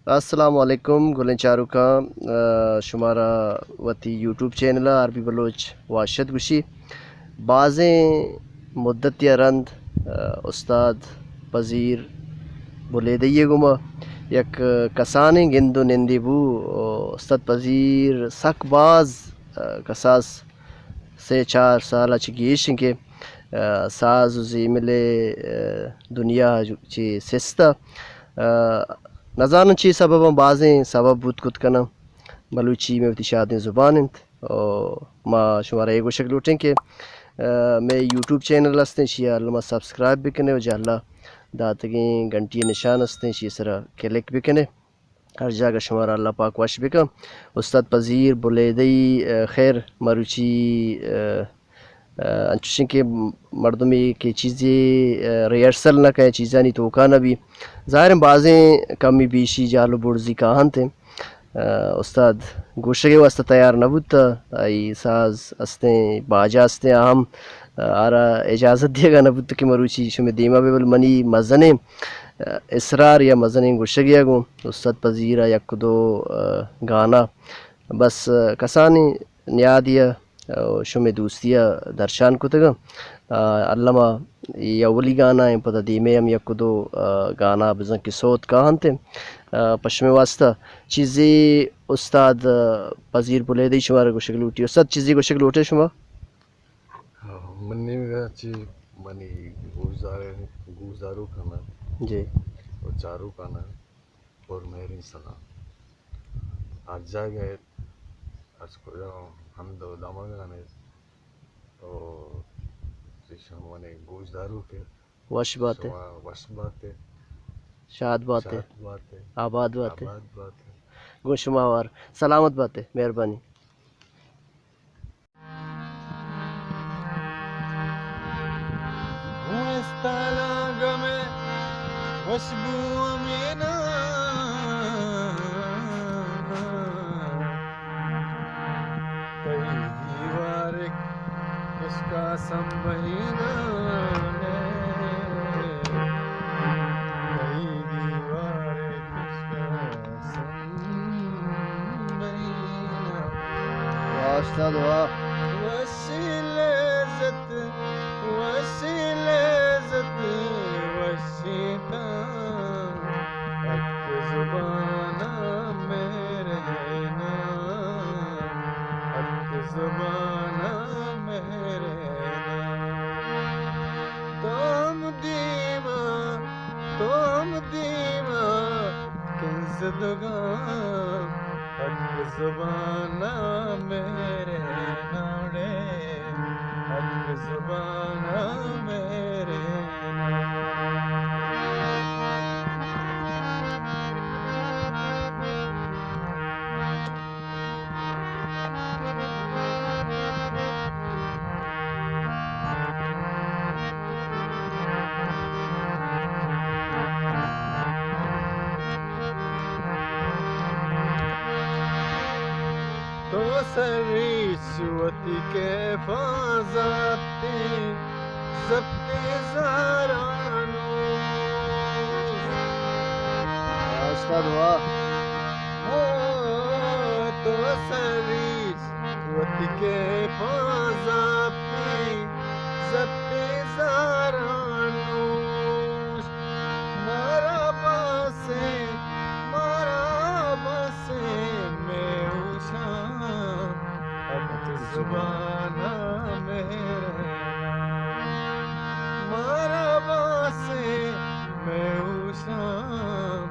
السلام علیکم گلیں چاروکاں، آ، شمارا وتی یوٹیوب چینل ءَ عربی بلوچ واشت گوشی۔ بازیں مدتی ءَ رند، آ، استاد پذیر بلیدئی ءِ گوما یک کسانیں گند ءُ نندے بو۔ آ، استاد پذیر سک باز، آ، کساس سے چار سال ءَ چہ گیش انت کہ، آ، ساز ءُ زیمل ءِ، آ، دنیا چہ سست ءَ۔ آ، نزاناں چی سبب انت، بازیں سبب بوت کت کناں۔ بلوچی مئے وتی شادیں زبان انت۔ او ما شمارا اے گوشگ لوٹیں کہ، آ، مئے یوٹیوب چینل استیں، شی ءَ الما سبسکرائب بکنے ءُ جہلا داتگیں گھنٹی ءِ نشان استیں، شی ءِ سرا کلک بکنے۔ ہر جاگہ شمارا اللہ پاک وش بکن۔ استاد پذیر بلیدئی، آ، خیر مروچی، آ، آ، انچوشیں کہ مردمے کہ چیزے، آ، ریہرسل نہ کن، چیزانی توکا نہ بی، ظاہر انت بازیں کمی بیشی جہل ءُ برزی کاہنت۔ آ، استاد گوشگ ءِ واستہ تیار نہ بوت، آئی ساز استیں، باجا استیں، آ ہم، آ، آرا اجازت دیگا نہ بوت کہ مروچی شمئے دیما بہ، بل منی مزنیں، آ، اصرار یا مزنیں گوشگے ءَ گوں استاد پذیر ءَ یک دو، آ، گانا بس، آ، کسانیں نیادی ءَ ءُ شمئے دوستی ءَ درشان کتگ۔ آ، الما اے اولی گانا انت، پدا دیمے ہم یک دو، آ، گانا بزاں کہ سوت کاہنت۔ آ، پہ شمئے واستہ چیزے استاد، آ، پذیر بلیدئی شمارا گوشگ لوٹی۔ استاد چیزے گوشگ لوٹے شما؟ ہاں، من نیمگا چی منی گوشدار، گوشداروکانا جی۔ ءُ چاروکانا پر مہریں سلام۔ ہر جاگہ ات، ہر کجا ہمد ءُ دمگان ات۔ او چشم منے گوشداروک ات۔ وش بات ات۔ شما وش بات ات۔ شاد بات ات۔ شاد بات ات۔ آباد بات ات۔ آباد بات ات۔ گوں شما ہوار۔ سلامت بات ات۔ مہربانی۔ گوں استالاں گم ءِ خوشبو امینا، تئی دیوار ءِ کشکا سمبہینا، تئی دیوار ءِ کشکا واہ استاد واہ۔ وشی لذت، وشی لذت، وشی تاں اتک زبانا مہرے نام، اتک زبانا مہرے نام۔ تو ہم دیما، تو ہم دیما کنز دگاں، حق زبانا مہرے ناڑے، حق زبانا مہرے ناڑے۔ تو سری وتی کیفاں زپتی، زپتی زارانو۔ واہ استاد واہ۔ ہو تو سری وتی کیفاں زپتی، زپتی زارانو۔ مارا باسے، مارا باسے مئے ہوشاں، حق زبانا مہرے نام۔ مارا باسے مئے ہوشاں،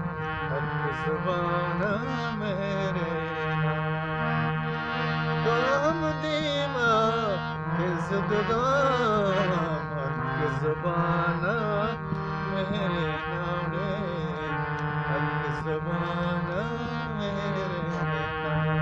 حق زبانا مہرے نام۔ تو ہم دیما کنز دگاں، حق زبانا مہرے ناڑے، حق زبانا مہرے ناڑے۔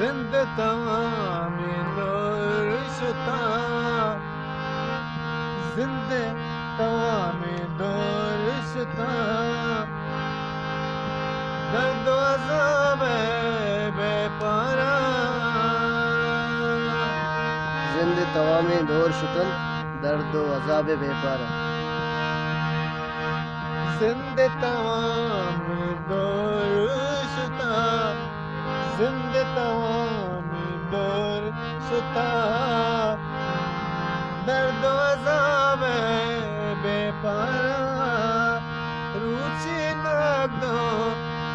زند توامیں دور شتاں، زند توامیں دور شتاں، درد و عذاب ءِ بے پاراں۔ زند توامیں دور شتنت، درد و عذاب ءِ بے پاراں۔ زند توامیں دور شتاں، زند توامیں دور شتاں، درد و عذاب ءِ بے پاراں۔ روچے نگداں،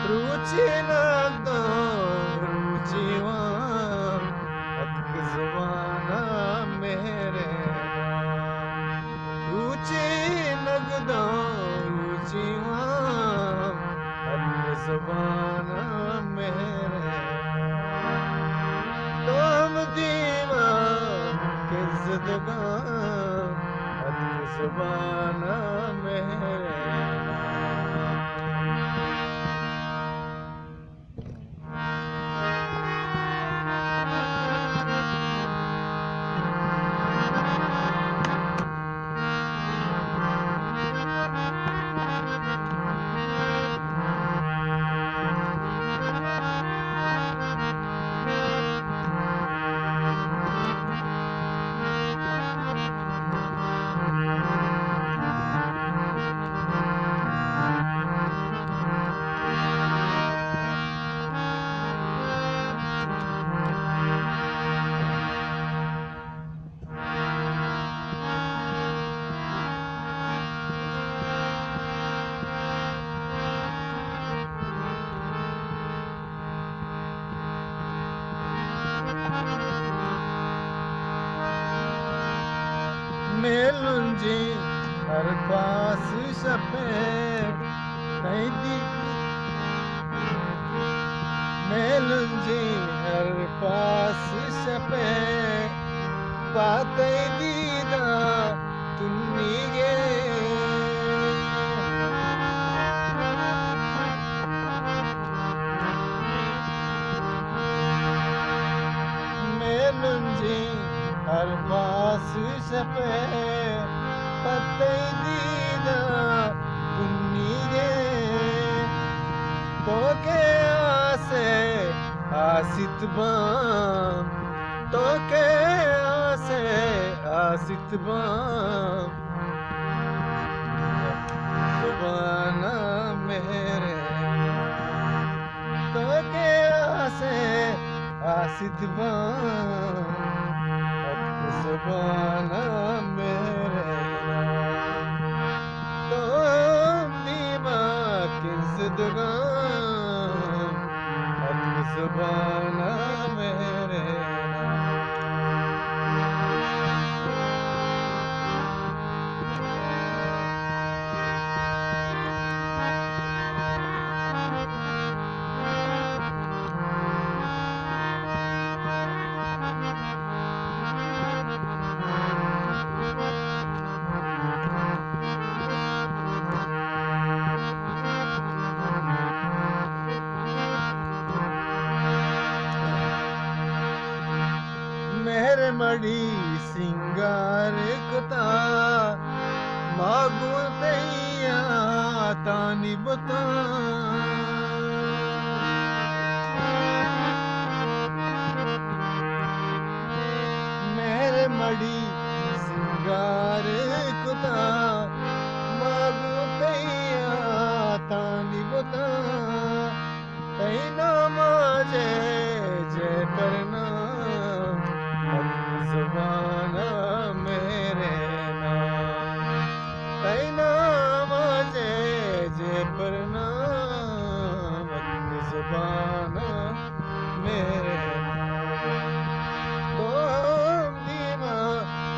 روچے نگداں، روچے وان اتک زبان ءَ مہر ءِ نام۔ روچے نگداں، روچے وان اتک زبان ءَ مہر ءِ نام۔ تو ہم دیما کہ زدگاں اتک زبان ءَ مہر ءِ نام۔ مئے لنجیں ہر پاس شپ ءَ تئی دی، مئے لنجیں ہر پاس شپ ءَ پہ تئی دیدار تنیگے۔ مئے لنجیں ہر پاس شپ ءَ پہ تئی دیدار تنیگے۔ تو کہ آس ءِ آسیت باں، تو کہ آس ءِ آسیت باں، زبان ءَ مہر ءِ نام۔ تو کہ آس ءِ آسیت باں، اتک زبان ءَ مہر ءِ نام۔ تو ہم دیما کہ زدگاں، اتک زبان ءَ مہر ءِ نام۔ مہر مڑی سینگار کتا، ما گوں تئی یاتانی بتاں۔ مہر مڑی سینگار کتا، ما گوں تئی یاتانی بتاں۔ تئی نام ءَ جئے جئے پرنام، اتک زبان ءَ مہر ءِ نام۔ تئی نام ءَ جئے جئے پرنام، اتک زبان ءَ مہر ءِ نام۔ تو ہم دیما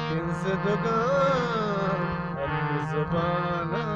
کہ زدگاں، اتک زبان ءَ